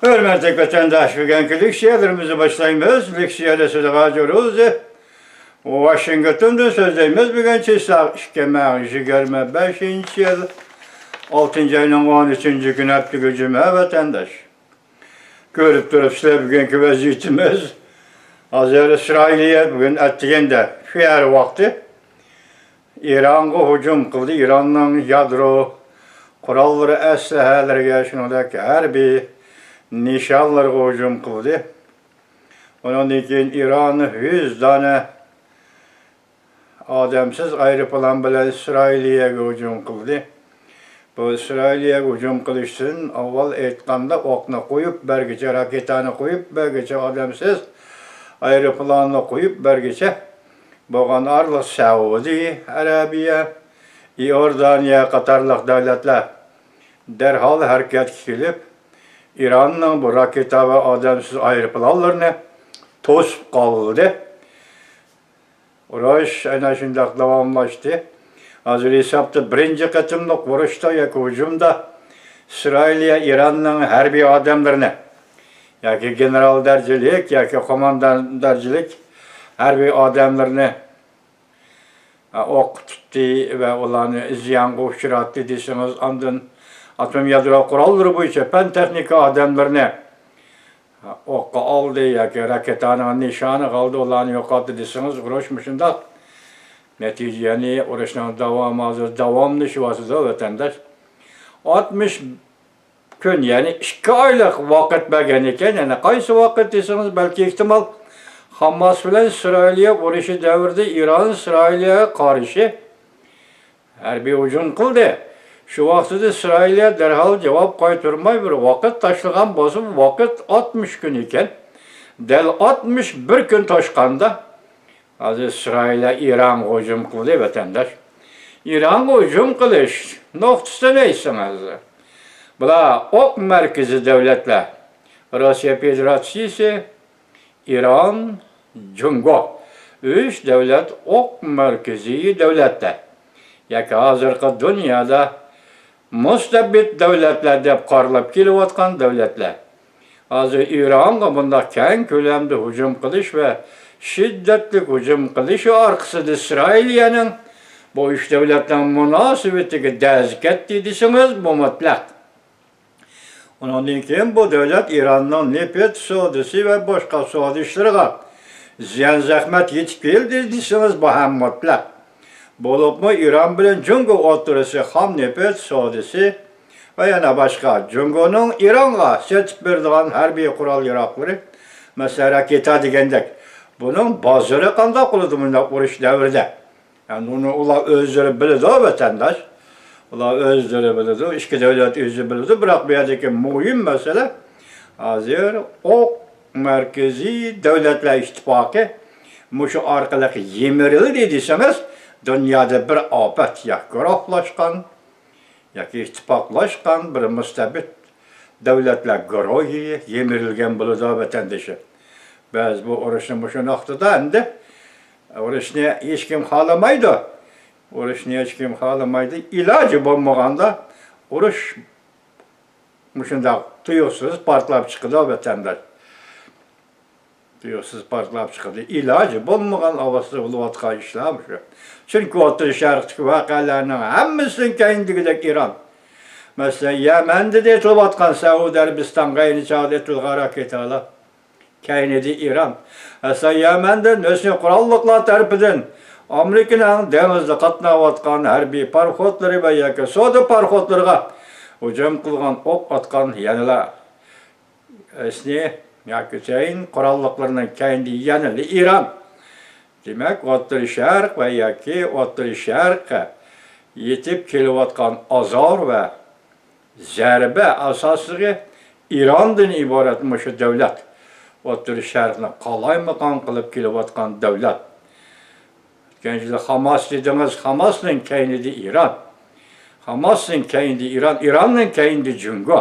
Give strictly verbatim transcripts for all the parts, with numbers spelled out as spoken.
ھۆرمەتلىك ۋەتەنداش، بۈگۈنكى لېكسىيەلىرىمىزنى باشلايمىز. لېكسىيەدە سىزگە ھازىر ئۆزى ۋاشىنگتوندىن سۆزلەيمىز. بۈگۈن چىسلاق ئىككى مىڭ يىگىرمە بەشىنچى يىل ئالتىنچى ئاينىڭ ئون ئۈچىنچى كۈنى، ھەپتىگە جۈمە، ۋەتەنداش. كۆرۈپ تۇرۇپسىلەر، بۈگۈنكى ۋەزىيىتىمىز. ھازىر ئىسرائىلىيە بۈگۈن ئەتىگەندە شەھەر ۋاقتى ئىرانغا ھۇجۇم قىلدى. ئىراننىڭ يادرو قوراللىرى، ئەسلىھەلىرىگە، شۇنىڭدەك ھەربىي نىشانلىرىغا ھۇجۇم قىلدى. ئۇنىڭدىن كېيىن ئىران يۈز دانە ئادەمسىز ئايروپىلان بىلەن ئىسرائىلىيەگە ھۇجۇم قىلدى. بۇ ئىسرائىلىيەگە ھۇجۇم قىلىشتىن ئاۋۋال ئېيتقاندا، ئوقنى قويۇپ بەرگۈچە، راكېتانى قويۇپ بەرگۈچە، ئادەمسىز ئايروپىلاننى قويۇپ بەرگۈچە بولغان ئارىلىق سەئۇدى ئەرەبىيە، ئىئوردانىيە قاتارلىق دۆلەتلەر دەرھال ھەرىكەتكە كېلىپ، ئىراننىڭ بۇ راكېتا ۋە ئادەمسىز ئايروپىلانلىرىنى توسۇپ قالدى. ئۇرۇش ئەنە شۇنداق داۋاملاشتى. ھازىر ھېسابتا بىرىنچى قېتىملىق ئۇرۇشتا ياكى ھۇجۇمدا ئىسرائىلىيە ئىراننىڭ ھەربىي ئادەملىرىنى ياكى گېنېرال دەرىجىلىك ياكى قوماندان دەرىجىلىك ھەربىي ئادەملىرىنى ئوققا تۇتتى ۋە ئۇلارنى زىيانغا ئۇچراتتى دېسىڭىز، ئاندىن ئاتوم يادرو قوراللىرى بويىچە پەن تېخنىكا ئادەملىرىنى ئوققا ئالدى ياكى راكېتانىڭ نىشانىغا ئالدى، ئۇلارنى يوقاتتى دېسىڭىز، ئۇرۇش مۇشۇنداق نەتىجە، يەنى ئۇرۇشنىڭ داۋامى ھازىر داۋاملىشىۋاتىدۇ، ۋەتەنداش. ئاتمىش كۈن، يەنى ئىككى ئايلىق ۋاقىت بەرگەن ئىكەن. يەنە قايسى ۋاقىت دېسىڭىز، بەلكى ئېھتىمال خاماس بىلەن ئىسرائىلىيە ئۇرۇشى دەۋرىدە ئىران ئىسرائىلىيەگە قارشى ھەربىي ھۇجۇم قىلدى. شۇ ۋاقتىدا ئىسرائىلىيە دەرھال جاۋاب قايتۇرماي بىر ۋاقىت تاشلىغان بولسا، بۇ ۋاقىت ئاتمىش كۈن ئىكەن. دەل ئاتمىش بىر كۈن توشقاندا، ھازىر ئىسرائىلىيە ئىرانغا ھۇجۇم قىلدى، ۋەتەنداش. ئىرانغا ھۇجۇم قىلىش نۇقتىسىدىن ئېيتسىڭىز، بۇلار ئوق مەركىزى دۆلەتلەر، روسىيە فېدېراتسىيىسى، ئىران، جۇڭگو، ئۈچ دۆلەت ئوق مەركىزىي دۆلەتلەر ياكى ھازىرقى دۇنيادا مۇستەبىت دۆلەتلەر دەپ قارىلىپ كېلىۋاتقان دۆلەتلەر. ھازىر ئىرانغا بۇنداق كەڭ كۆلەمدە ھۇجۇم قىلىش ۋە شىددەتلىك ھۇجۇم قىلىشى ئارقىسىدا ئىسرائىلىيەنىڭ بۇ ئۈچ دۆلەتنىڭ مۇناسىۋىتىگە دەز كەتتى دېسىڭىز، بۇ مۇتلەق. ئۇنىڭدىن كېيىن بۇ دۆلەت ئىراننىڭ نېفىت سودىسى ۋە باشقا سودا ئىشلىرىغا زىيان زەخمەت يېتىپ كەلدى دېسىڭىز، بۇ ھەم مۇتلەق. بولۇپمۇ ئىران بىلەن جۇڭگو ئوتتۇرىسى خام نېفىت سودىسى ۋە يەنە باشقا جۇڭگونىڭ ئىرانغا سېتىپ بېرىدىغان ھەربىي قورال ياراغلىرى، مەسىلەن، راكېتا دېگەندەك، بۇنىڭ بازىرى قانداق بولىدۇ مۇنداق ئۇرۇش دەۋرىدە؟ يەنى ئۇنى ئۇلار ئۆزلىرى بىلىدۇ، ۋەتەنداش. ئۇلار ئۆزلىرى بىلىدۇ، ئىككى دۆلەت ئۆزى بىلىدۇ. بىراق بۇ يەردىكى مۇھىم مەسىلە، ھازىر ئوق مەركىزىي دۆلەتلەر ئىتتىپاقى مۇشۇ ئارقىلىق يىمىرىلدى دېسىڭىز، دۇنيادا بىر ئاپەت يا گۇرۇھلاشقان ياكى ئىتتىپاقلاشقان بىر مۇستەبىت دۆلەتلەر گۇرۇھى يىمىرىلگەن بولىدۇ، ۋەتەندىشىم. بىز بۇ ئۇرۇشنى مۇشۇ نۇقتىدا ئەمدى، ئۇرۇشنى ھېچكىم خالىمايدۇ. ئۇرۇشنى ھېچكىم خالىمايدۇ. ئىلاجى بولمىغاندا ئۇرۇش مۇشۇنداق تۇيۇقسىز پارتلاپ چىقىدۇ، ۋەتەنداش. تۇيۇقسىز پارتلاپ چىقىدۇ. ئىلاجى بولمىغان ئاۋازدا بولۇۋاتقان ئىشلار مۇشۇ. چۈنكى ئوتتۇرا شەرقتىكى ۋەقەلەرنىڭ ھەممىسىنىڭ كەينىدىكىدەك ئىران. مەسىلەن، يەمەندە ئېتىلىۋاتقان، سەئۇدى ئەرەبىستانغا ئەينى چاغدا ئېتىلغان راكېتالار كەينىدە ئىران. مەسىلەن، يەمەندە نۆسنى قوراللىقلار تەرىپىدىن ئامېرىكىنىڭ دېڭىزدا قاتناۋاتقان ھەربىي پاراخوتلىرى ۋە ياكى سودا پاراخوتلىرىغا ھۇجۇم قىلغان، ئوق ئاتقان يەنىلا ئىسنى ياكى ھۈسەيىن قوراللىقلىرىنىڭ كەينىدە يەنىلا ئىران. دېمەك، ئوتتۇرا شەرق ۋە ياكى ئوتتۇرا شەرققە يېتىپ كېلىۋاتقان ئازار ۋە زەربە ئاساسلىقى ئىراندىن ئىبارەت مۇشۇ دۆلەت. ئوتتۇرا شەرقنى قالايمىقان قىلىپ كېلىۋاتقان دۆلەت. ئۆتكەن يىلى خاماس دېدىڭىز، خاماسنىڭ كەينىدە ئىران. خاماسنىڭ كەينىدە ئىران، ئىراننىڭ كەينىدە جۇڭگو.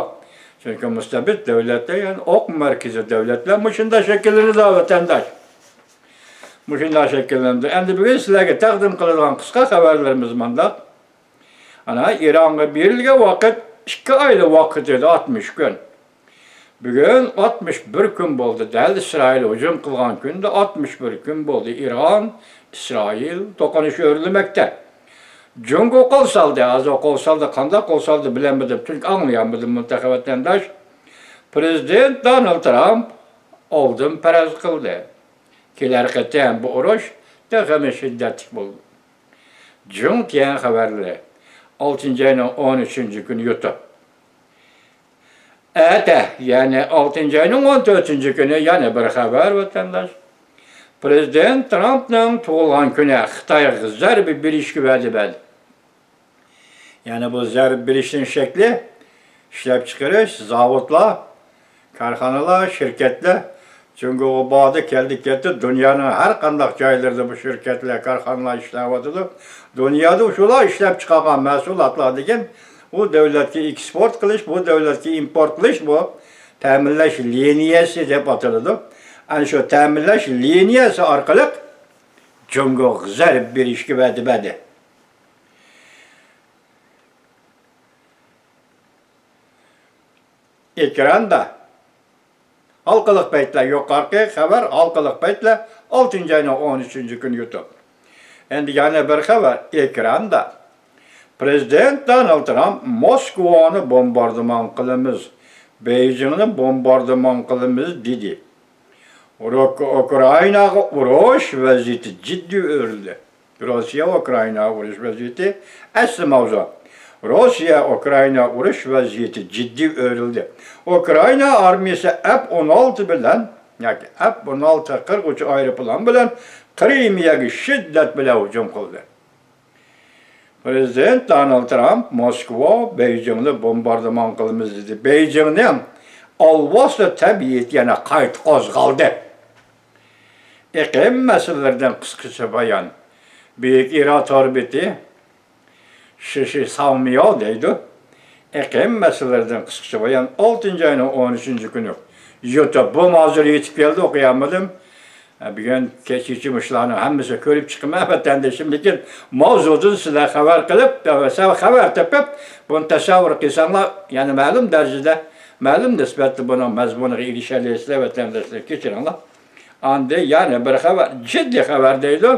چۈنكى مۇستەبىت دۆلەتلەر، يەنى ئوق مەركىزى دۆلەتلەر مۇشۇنداق شەكىللىنىدۇ، ۋەتەنداش. مۇشۇنداق شەكىللىنىدۇ. ئەمدى بۈگۈن سىلەرگە تەقدىم قىلىدىغان قىسقا خەۋەرلىرىمىز مۇنداق. ئانا، ئىرانغا بېرىلگەن ۋاقىت ئىككى ئايلىق ۋاقىت ئىدى، ئاتمىش كۈن. بۈگۈن ئاتمىش بىر كۈن بولدى، دەل ئىسرائىل ھۇجۇم قىلغان كۈندە ئاتمىش بىر كۈن بولدى. ئىران، ئىسرائىل توقۇنۇشى ئۆرلىمەكتە. جۇڭگو قول سالدى، ھازىر قول سالدى، قانداق قول سالدى بىلەلمىدىم، چۈنكى ئاڭلىيالمىدىم، مۇنتەخەب ۋەتەنداش. پرېزىدېنت دونالد ترامپ ئالدىن پەرەز قىلدى، كېلەر قېتىم بۇ ئۇرۇش تېخىمۇ شىددەتلىك بولىدۇ. جۇڭ تيەن خەۋەرلىرى، ئالتىنچى ئاينىڭ ئون ئۈچىنچى كۈنى يۇتۇپ. ئەتە، يەنى ئالتىنچى ئاينىڭ ئون تۆتىنچى كۈنى يەنە بىر خەۋەر، ۋەتەنداش. پرېزىدېنت ترامپنىڭ تۇغۇلغان كۈنى، خىتايغا زەربە بېرىشكە ۋەدە بەردى. يەنى بۇ زەربە بېرىشنىڭ شەكلى، ئىشلەپچىقىرىش، زاۋۇتلار، كارخانىلار، شىركەتلەر جۇڭگوغا باردى، كەلدى، كەتتى. دۇنيانىڭ ھەر قانداق جايلىرىدا بۇ شىركەتلەر، كارخانىلار ئىشلەۋاتىدۇ. دۇنيادا شۇلار ئىشلەپ چىقارغان مەھسۇلاتلاردىن كېيىن ئۇ دۆلەتكە ئېكسپورت قىلىش، بۇ دۆلەتكە ئىمپورت قىلىش، بۇ تەمىنلەش لىنىيەسى دەپ ئاتىلىدۇ. ئەنە شۇ تەمىنلەش لىنىيەسى ئارقىلىق جۇڭگوغا زەربە بېرىشكە ۋەدە بەردى. ئېكراندا ھالقىلىق پەيتلەر، يۇقىرىقى خەۋەر ھالقىلىق پەيتلەر، ئالتىنچى ئاينىڭ ئون ئۈچىنچى كۈنى يۇتۇپ. ئەمدى يەنە بىر خەۋەر ئېكراندا. پرېزىدېنت دونالد ترامپ موسكۋانى بومباردىمان قىلىمىز، بېيجىڭنى بومباردىمان قىلىمىز دېدى. ئۇكرائىناغا ئۇرۇش ۋەزىيىتى جىددىي ئۆرلىدى. روسىيە ئۇكرائىناغا ئۇرۇش ۋەزىيىتى ئەسلى ماۋزۇ. روسىيە ئۇكرائىنا ئۇرۇش ۋەزىيىتى جىددىي ئۆرلىدى. ئۇكرائىنا ئارمىيىسى ئەف ئون ئالتە بىلەن ياكى ئەف ئون ئالتە قىرغۇچ ئايروپىلان بىلەن قىرىمىيەگە شىددەت بىلەن ھۇجۇم قىلدى. پرېزىدېنت دونالد ترامپ موسكۋا، بېيجىڭنى بومباردىمان قىلىمىز دېدى. بېيجىڭنىڭ ئالۋاستى تەبىئىتى يەنە قايتا قوزغالدى. ئېقىم مەسىلىلىرىدىن قىسقىچە بايان. بۈيۈك ئىرا تور بېتى، شىشى ساۋمياۋ دەيدۇ. ئېقىم مەسىلىلىرىدىن قىسقىچە بايان، ئالتىنچى ئاينىڭ ئون ئۈچىنچى كۈنى يۇتۇپ، بۇ ھازىر يېتىپ كەلدى، ئوقۇيالمىدىم. بۈگۈن كەچكىچە مۇشۇلارنىڭ ھەممىسىنى كۆرۈپ چىقىمەن، ۋەتەندىشىم. لېكىن ماۋزۇدىن سىلەر خەۋەر قىلىپ، سىلەر خەۋەر تېپىپ، بۇنى تەسەۋۋۇر قىلساڭلار، يەنە مەلۇم دەرىجىدە، مەلۇم نىسبەتتە بۇنىڭ مەزمۇنىغا ئېرىشەلەيسىلەر، ۋەتەنداشلار، كەچۈرۈڭلار. ئاندىن يەنە بىر خەۋەر، جىددىي خەۋەر دەيدۇ.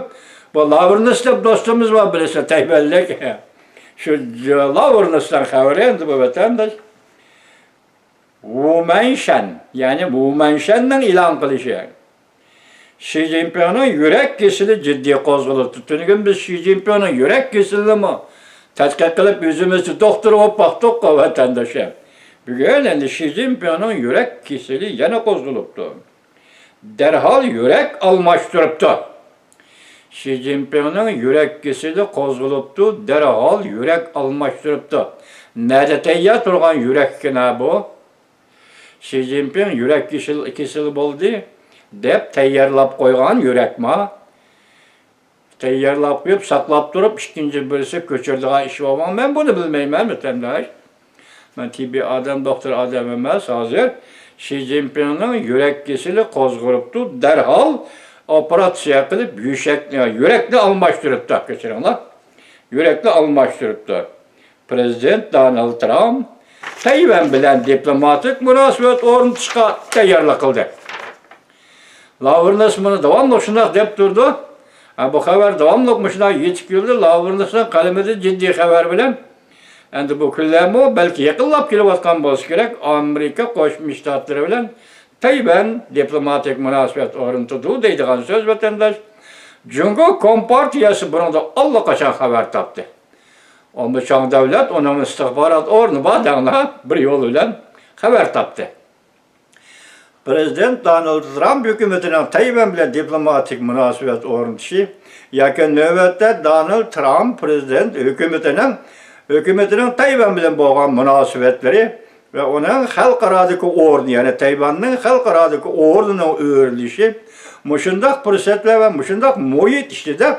بۇ لاۋرېنس دەپ دوستىمىز بار، بىلىسىز، تەيۋەنلىك. شۇ ج-، لاۋرېنسنىڭ خەۋىرى ئەمدى بۇ، ۋەتەنداش. ۋۇ مەنشەن، يەنى ۋۇ مەنشەننىڭ ئېلان قىلىشى. شى جىنپىڭنىڭ يۈرەك كېسىلى جىددىي قوزغىلىپتۇ. تۈنۈگۈن بىز شى جىنپىڭنىڭ يۈرەك كېسىلىنىمۇ تەتقىق قىلىپ، ئۆزىمىزچە دوختۇر بولۇپ باقتۇققۇ، ۋەتەنداشلار. بۈگۈن ئەمدى شى جىنپىڭنىڭ يۈرەك كېسىلى يەنە قوزغىلىپتۇ. دەرھال يۈرەك ئالماشتۇرۇپتۇ. شى جىنپىڭنىڭ يۈرەك كېسىلى قوزغىلىپتۇ، دەرھال يۈرەك ئالماشتۇرۇپتۇ. نەدە تەييار تۇرغان يۈرەككىنا بۇ؟ شى جىنپىڭ يۈرەك كېسىل-، كېسىلى بولدى دەپ تەييارلاپ قويغان يۈرەكما؟ تەييارلاپ قويۇپ، ساقلاپ تۇرۇپ، ئىككىنچى بىرسى كۆچۈرىدىغان ئىش بولغان. مەن بۇنى بىلمەيمەن، ۋەتەنداش. مەن تېببىي ئادەم، دوختۇر ئادەم ئەمەس. ھازىر شى جىنپىڭنىڭ يۈرەك كېسىلى قوزغىلىپتۇ، دەرھال ئوپېراتسىيە قىلىپ، يۈشەك-، يۈرەكنى ئالماشتۇرۇپتۇ، كەچۈرۈڭلار. يۈرەكنى ئالماشتۇرۇپتۇ. پرېزىدېنت دونالد ترامپ تەيۋەن بىلەن دىپلوماتىك مۇناسىۋەت ئورنىتىشقا تەييارلىق قىلدى. لاۋرېنس مۇنى داۋاملىق شۇنداق دەپ تۇرىدۇ. ھە، بۇ خەۋەر داۋاملىق مۇشۇنداق يېتىپ كېلىدۇ. لاۋرېنسنىڭ قەلىمىدە جىددىي خەۋەر بىلەن. ئەمدى بۇ كۈنلەرمۇ بەلكى يېقىنلاپ كېلىۋاتقان بولسا كېرەك، ئامېرىكا قوشما شتاتلىرى بىلەن تەيۋەن دىپلوماتىك مۇناسىۋەت ئورنىتىدۇ دەيدىغان سۆز، ۋەتەنداش. جۇڭگو كومپارتىيەسى بۇنىڭدىن ئاللىقاچان خەۋەر تاپتى. ئومىچاڭ دۆلەت، ئۇنىڭ ئىستىخبارات ئورنى بار دەڭلار، بىر يول بىلەن خەۋەر تاپتى. پرېزىدېنت دونالد ترامپ ھۆكۈمىتىنىڭ تەيۋەن بىلەن دىپلوماتىك مۇناسىۋەت ئورنىتىشى ياكى نۆۋەتتە دونالد ترامپ پرېزىدېنت ھۆكۈمىتىنىڭ، ھۆكۈمىتىنىڭ تەيۋەن بىلەن بولغان مۇناسىۋەتلىرى ۋە ئۇنىڭ خەلقئارادىكى ئورنى، يەنى تەيۋەننىڭ خەلقئارادىكى ئورنىنىڭ ئۆرلىشى مۇشۇنداق پۇرسەتلەر ۋە مۇشۇنداق مۇھىت ئىچىدە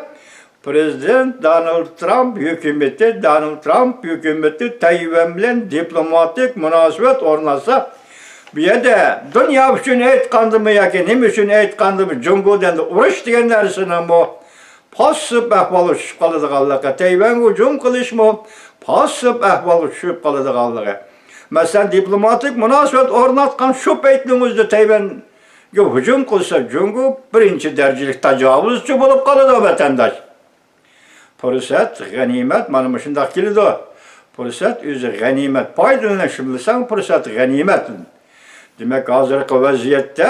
پرېزىدېنت دونالد ترامپ ھۆكۈمىتى، دونالد ترامپ ھۆكۈمىتى تەيۋەن بىلەن دىپلوماتىك مۇناسىۋەت ئورناتسا، بۇ يەردە دۇنيا ئۈچۈن ئېيتقاندىمۇ ياكى نېمە ئۈچۈن ئېيتقاندىمۇ، جۇڭگو بىلەن ئۇرۇش دېگەن نەرسىنىڭمۇ پاسسىپ ئەھۋالغا چۈشۈپ قالىدىغانلىقى، تەيۋەنگە ھۇجۇم قىلىشمۇ پاسسىپ ئەھۋالغا چۈشۈپ قالىدىغانلىقى، مەسىلەن، دىپلوماتىك مۇناسىۋەت ئورناتقان شۇ پەيتنىڭ ئۆزىدە تەيۋەنگە ھۇجۇم قىلسا، جۇڭگو بىرىنچى دەرىجىلىك تاجاۋۇزچى بولۇپ قالىدۇ، ۋەتەنداش. پۇرسەت، غەنىيمەت مانا مۇشۇنداق كېلىدۇ. پۇرسەت ئۆزى غەنىيمەت. پايدىلىنىشنى بىلسەڭ، پۇرسەت غەنىيمەت. دېمەك، ھازىرقى ۋەزىيەتتە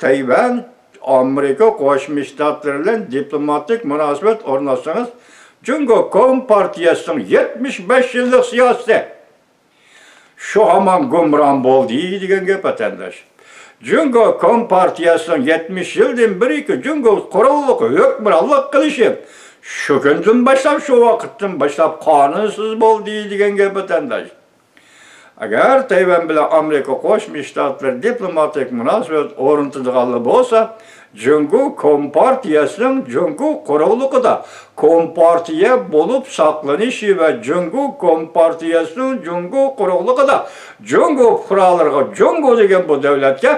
تەيۋەن، ئامېرىكا قوشما شتاتلىرى بىلەن دىپلوماتىك مۇناسىۋەت ئورناتسىڭىز، جۇڭگو كومپارتىيەسىنىڭ يەتمىش بەش يىللىق سىياسىتى شۇ ھامان گۇمران بولدى دېگەن گەپ، ۋەتەنداش. جۇڭگو كومپارتىيەسىنىڭ يەتمىش يىلدىن بېرىكى جۇڭگو قوراللىق ھۆكۈمرانلىق قىلىشى شۇ كۈندىن باشلاپ، شۇ ۋاقىتتىن باشلاپ قانۇنسىز بولدى دېگەن گەپ، ۋەتەنداش. ئەگەر تەيۋەن بىلەن ئامېرىكا قوشما شتاتلىرى دىپلوماتىك مۇناسىۋەت ئورنىتىدىغانلا بولسا، جۇڭگو كومپارتىيەسىنىڭ جۇڭگو قۇرۇقلۇقىدا كومپارتىيە بولۇپ ساقلىنىشى ۋە جۇڭگو كومپارتىيەسىنىڭ جۇڭگو قۇرۇقلۇقىدا جۇڭگو پۇقرالىرىغا جۇڭگو دېگەن بۇ دۆلەتكە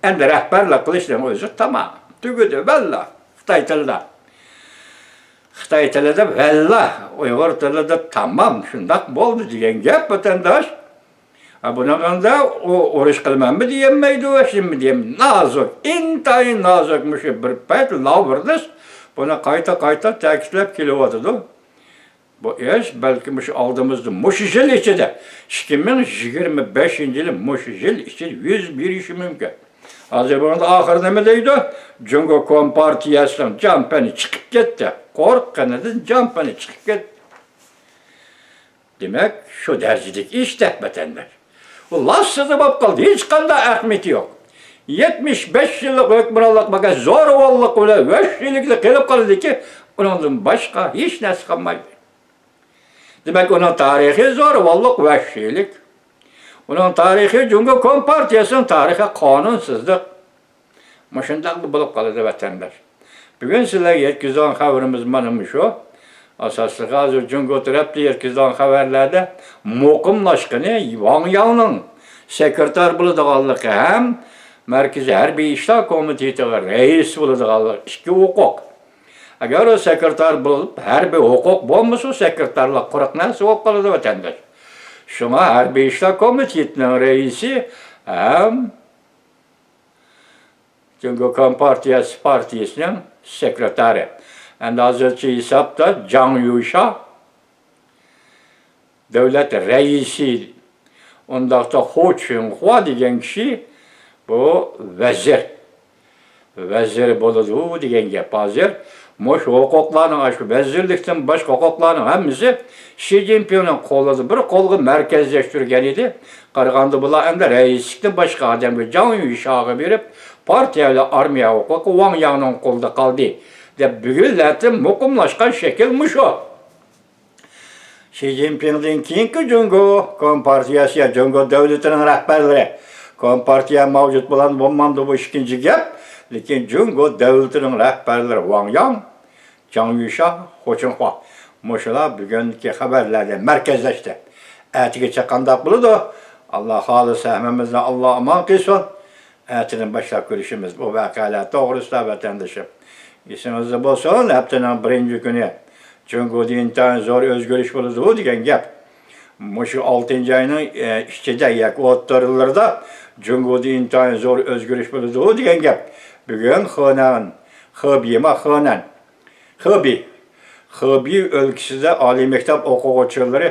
ئەمدى رەھبەرلىك قىلىشنىڭ ئۆزى تامام. تۈگىدى، ۋەللا. خىتاي تىلىدا. خىتاي تىلىدا ۋەللا، ئۇيغۇر تىلىدا تامام، شۇنداق بولدى دېگەن گەپ، ۋەتەنداش. ھە، بۇنىڭدا ئۇ ئۇرۇش قىلىمەنمۇ دېيەلمەيدۇ، ھېچنېمە دېيەم-، نازۇك، ئىنتايىن نازۇك مۇشۇ بىر پەيت لاۋرنىس بۇنى قايتا-قايتا تەكىتلەپ كېلىۋاتىدۇ. بۇ ئىش بەلكى مۇشۇ ئالدىمىزدا مۇشۇ يىل ئىچىدە، ئىككى مىڭ يىگىرمە بەشىنچى يىل، مۇشۇ يىل ئىچىدە يۈز بېرىشى مۇمكىن. ھازىر بۇنىڭدا ئاخىرى نېمە دەيدۇ؟ جۇڭگو كومپارتىيەسىنىڭ جان پېنى چىقىپ كەتتى. قورققىنىدىن جان پېنى چىقىپ كەتتى. دېمەك، شۇ دەرىجىدىكى ئىش دەپ ۋەتەنداش. ئۇ لاسسىدە بولۇپ قالدى، ھېچقانداق ئەھمىيىتى يوق. يەتمىش بەش يىللىق ھۆكۈمرانلىق بولغاچ زورىۋاللىق بىلەن ۋەھشىيلىكتە قېلىپ قالىدىكى، ئۇنىڭدىن باشقا ھېچ نەرسە قالمايدۇ. دېمەك، ئۇنىڭ تارىخى زورىۋاللىق، ۋەھشىيلىك. ئۇنىڭ تارىخى جۇڭگو كومپارتىيەسىنىڭ تارىخى قانۇنسىزلىق. مۇشۇنداق بولۇپ قالىدۇ، ۋەتەنداش. بۈگۈن سىلەرگە يەتكۈزىدىغان خەۋىرىمىز مانا مۇشۇ. ئاساسلىقى ھازىر جۇڭگو تەرەپتە يەتكۈزىدىغان خەۋەرلەردە مۇقىملاشقىنى ۋاڭ ياڭنىڭ سېكرېتار بولىدىغانلىقى ھەم مەركىزىي ھەربىي ئىشلار كومىتېتىغا رەئىس بولىدىغانلىقى ئىككى ھوقۇق. ئەگەر ئۇ سېكرېتار بولۇپ، ھەربىي ھوقۇق بولمىسا، سېكرېتارلار قۇرۇق نەرسە بولۇپ قالىدۇ، ۋەتەنداش. شۇڭا ھەربىي ئىشلار كومىتېتىنىڭ رەئىسى ھەم جۇڭگو كومپارتىيەسى پارتىيىسىنىڭ سېكرېتارى. ئەمدى ھازىرچە ھېسابتا جاڭ يۈشا دۆلەت رەئىسى، ئۇنداقتا خۇ چۈنخۇا دېگەن كىشى بۇ ۋەزىر. ۋەزىر بولىدۇ دېگەن گەپ ھازىر. مۇشۇ ھوقۇقلارنىڭ، ئاشۇ ۋەزىرلىكتىن باشقا ھوقۇقلارنىڭ ھەممىسى شى جىنپىڭنىڭ قولىدا بىر قولغا مەركەزلەشتۈرگەن ئىدى. قارىغاندا بۇلار ئەمدى رەئىسلىكتىن باشقا ئادەمگە، جاڭ يۈشاغا بېرىپ، پارتىيە بىلەن ئارمىيە ھوقۇقى ۋاڭ ياڭنىڭ قولىدا قالدى، دەپ بۈگۈنلەردىن مۇقىملاشقان شەكىل مۇشۇ. شى جىنپىڭدىن كېيىنكى جۇڭگو كومپارتىيەسى يا جۇڭگو دۆلىتىنىڭ رەھبەرلىرى، كومپارتىيە مەۋجۇت بولامدۇ بولمامدۇ، بۇ ئىككىنچى گەپ، لېكىن جۇڭگو دۆلىتىنىڭ رەھبەرلىرى ۋاڭ ياڭ، جاڭ يۈشا، خۇ چۈنخۇا، مۇشۇلار بۈگۈنكى خەۋەرلەردە مەركەزلەشتى. ئەتىگىچە قانداق بولىدۇ؟ ئاللا خالىسا، ھەممىمىزنى ئاللا ئامان قىلسۇن. ئەتىدىن باشلاپ كۆرۈشىمىز بۇ ۋەقەلەر توغرىسىدا، ۋەتەندىشىم. ئېسىڭىزدە بولسۇن، ھەپتىنىڭ بىرىنچى كۈنى جۇڭگودا ئىنتايىن زور ئۆزگىرىش بولىدۇ دېگەن گەپ. مۇشۇ ئالتىنچى ئاينىڭ، ئە، ئىچىدە ياكى ئوتتۇرىلىرىدا جۇڭگودا ئىنتايىن زور ئۆزگىرىش بولىدۇ دېگەن گەپ. بۈگۈن خېنەن، خېبېيما خېنەن، خېبېي، خېبېي ئۆلكىسىدە ئالىي مەكتەپ ئوقۇغۇچىلىرى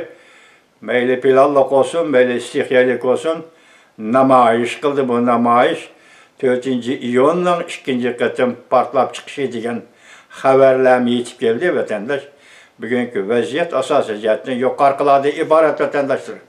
مەيلى پىلانلىق بولسۇن، مەيلى ئىستىخىيەلىك بولسۇن، نامايىش قىلدى. بۇ نامايىش تۆتىنچى ئىيۇننىڭ ئىككىنچى قېتىم پارتلاپ چىقىشى دېگەن خەۋەرلەرمۇ يېتىپ كەلدى، ۋەتەنداش. بۈگۈنكى ۋەزىيەت ئاساسىي جەھەتتىن يۇقىرىقىلاردىن ئىبارەت، ۋەتەنداشلىرىم.